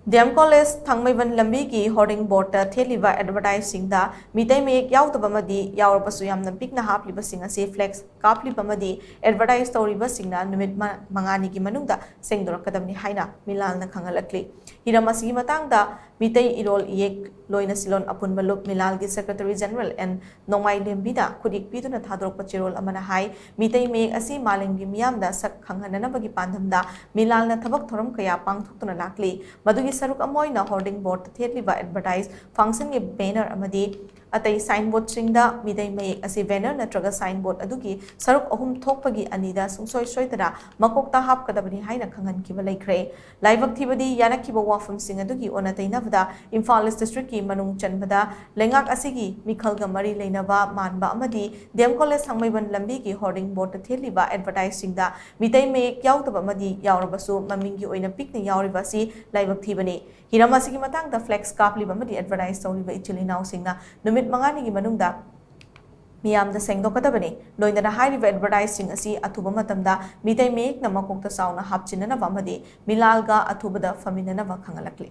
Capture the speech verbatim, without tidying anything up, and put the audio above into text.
D M college ꯊꯥꯡꯃꯩꯕꯟ ꯂꯝꯕꯤꯒꯤ hoarding ꯕꯣꯔꯗꯇ ꯊꯦꯠꯂꯤꯕ ꯑꯦꯗꯚꯔꯇꯥꯏꯖꯁꯤꯡꯗ Meitei ꯃꯌꯦꯛ ꯌꯥꯎꯗꯕ ꯑꯃꯗꯤ ꯌꯥꯎꯔꯕꯁꯨ ꯌꯥꯝꯅ ꯄꯤꯛꯅ ꯍꯥꯞꯂꯤꯕꯁꯤꯡ ꯑꯁꯤ ꯐ꯭ꯂꯦꯛꯁ ꯀꯥꯞꯂꯤꯕ ꯑꯃꯗꯤ ꯑꯦꯗꯚꯔꯇꯥꯏꯖ ꯇꯧꯔꯤꯕꯁꯤꯡꯅ ꯅꯨꯃꯤꯠ ꯃ- ꯃꯉꯥꯅꯤꯒꯤ ꯃꯅꯨꯡꯗ ꯁꯦꯡꯗꯣꯔꯛꯀꯗꯕꯅꯤ ꯍꯥꯏꯅ ꯃꯤꯂꯥꯜꯅ ꯈꯪꯍꯜꯂꯛꯂꯤ꯫ ꯍꯤꯔꯝ ꯑꯁꯤꯒꯤ ꯃꯇꯥꯡꯗ ꯃꯤꯇꯩ ꯏꯔꯣꯜ ꯏꯌꯦꯛ ꯂꯣꯏꯅ ꯁꯤꯂꯣꯟ ꯑꯄꯨꯟꯕ ꯂꯨꯞ ꯃꯤꯂꯥꯜꯒꯤ ꯁꯦꯀ꯭ꯔꯦꯇꯔꯤ ꯖꯦꯅꯔꯦꯜ ꯑꯦꯟ ꯅꯣꯡꯃꯥꯏꯂꯦꯝꯕꯤꯅ ꯈꯨꯗꯤꯛ ꯄꯤꯗꯨꯅ ꯊꯥꯗꯣꯔꯛꯄ ꯆꯦꯔꯣꯜ ꯑꯃꯅ ꯍꯥꯏ, ꯃꯤꯇꯩ ꯃꯌꯦꯛ ꯑꯁꯤ ꯃꯥꯂꯦꯝꯒꯤ ꯃꯤꯌꯥꯝꯗ ꯁꯛ ꯈꯪꯍꯟꯅꯅꯕꯒꯤ ꯄꯥꯟꯗꯝꯗ ꯃꯤꯂꯥꯜꯅ ꯊꯕꯛ ꯊꯧꯔꯝ ꯀꯌꯥ ꯄꯥꯡꯊꯣꯛꯇꯨꯅ ꯂꯥꯛꯂꯤ꯫ ꯃꯗꯨꯒꯤ ꯁꯔꯨꯛ ꯑꯃ ꯑꯣꯏꯅ ꯍꯣꯔꯗꯤꯡ ꯕꯣꯔꯗꯇ ꯊꯦꯠꯂꯤꯕ ꯑꯦꯗꯚꯔꯇꯥꯏꯖ, ꯐꯪꯁꯟꯒꯤ ꯕꯦꯅꯔ ꯑꯃꯗꯤ ꯑꯇꯩ ꯁꯥꯏꯟꯕꯣꯔꯗꯁꯤꯡꯗ ꯃꯤꯇꯩ ꯃꯌꯦꯛ ꯑꯁꯤ ꯕꯦꯅꯔ ꯅꯠꯇ꯭ꯔꯒ ꯁꯥꯏꯟꯕꯣꯔꯗ ꯑꯗꯨꯒꯤ ꯁꯔꯨꯛ ꯑꯍꯨꯝ ꯊꯣꯛꯄꯒꯤ ꯑꯅꯤꯗ ꯁꯨꯡꯁꯣꯏ ꯁꯣꯏꯗꯅ ꯃꯀꯣꯛꯇ ꯍꯥꯞꯀꯗꯕꯅꯤ ꯍꯥꯏꯅ ꯈꯪꯍꯟꯈꯤꯕ ꯂꯩꯈ꯭ꯔꯦ꯫ ꯂꯥꯏꯕꯛ ꯊꯤꯕꯗꯤ ꯌꯥꯅꯈꯤꯕ ꯋꯥꯐꯝꯁꯤꯡ ꯑꯗꯨꯒꯤ ꯑꯣꯟꯅ ꯇꯩꯅꯕꯗ ꯏꯝꯐꯥꯜ ꯏꯁ ꯗꯤꯁꯇ꯭ꯔꯤꯛꯀꯤ ꯃꯅꯨꯡ ꯆꯟꯕꯗ ꯂꯩꯉꯥꯛ ꯑꯁꯤꯒꯤ ꯃꯤꯈꯜꯒ ꯃꯔꯤ ꯂꯩꯅꯕ ꯃꯥꯟꯕ ꯑꯃꯗꯤ ꯗꯤ ꯑꯦꯝ ꯀꯣꯂꯦꯖ ꯊꯥꯡꯃꯩꯕꯟ ꯂꯝꯕꯤꯒꯤ ꯍꯣꯔꯗꯤꯡ ꯕꯣꯔꯗꯇ ꯊꯦꯠꯂꯤꯕ ꯑꯦꯗꯚꯔꯇꯥꯏꯖꯁꯤꯡꯗ ꯃꯤꯇꯩ ꯃꯌꯦꯛ ꯌꯥꯎꯗꯕ ꯑꯃꯗꯤ ꯌꯥꯎꯔꯕꯁꯨ ꯃꯃꯤꯡꯒꯤ ꯑꯣꯏꯅ ꯄꯤꯛꯅ ꯌꯥꯎꯔꯤꯕ ꯑꯁꯤ ꯂꯥꯏꯕꯛ ꯊꯤꯕꯅꯤ꯫ ꯍꯤꯔꯝ ꯑꯁꯤꯒꯤ ꯃꯇꯥꯡꯗ ꯐ꯭ꯂꯦꯛꯁ ꯀꯥꯞꯂꯤꯕ ꯑꯃꯗꯤ ꯑꯦꯗꯚꯔꯇꯥꯏꯖ ꯇꯧꯔꯤꯕ ꯏꯆꯤꯜ ꯏꯅꯥꯎꯁꯤꯡꯅ ꯅꯨꯃꯤꯠ ꯃꯉꯥꯅꯤꯒꯤ ꯃꯅꯨꯡꯗ ꯃꯤꯌꯥꯝꯗ ꯁꯦꯡꯗꯣꯛꯀꯗꯕꯅꯤ꯫ ꯂꯣꯏꯅꯅ ꯍꯥꯏꯔꯤꯕ ꯑꯦꯗꯚꯔꯇꯥꯏꯖꯁꯤꯡ ꯑꯁꯤ ꯑꯊꯨꯕ ꯃꯇꯝꯗ ꯃꯤꯇꯩ ꯃꯌꯦꯛꯅ ꯃꯀꯣꯛꯇ ꯆꯥꯎꯅ ꯍꯥꯞꯆꯤꯟꯅꯅꯕ ꯑꯃꯗꯤ ꯃꯤꯂꯥꯜꯒ ꯑꯊꯨꯕꯗ ꯐꯝꯃꯤꯟꯅꯅꯕ ꯈꯪꯍꯜꯂꯛꯂꯤ꯫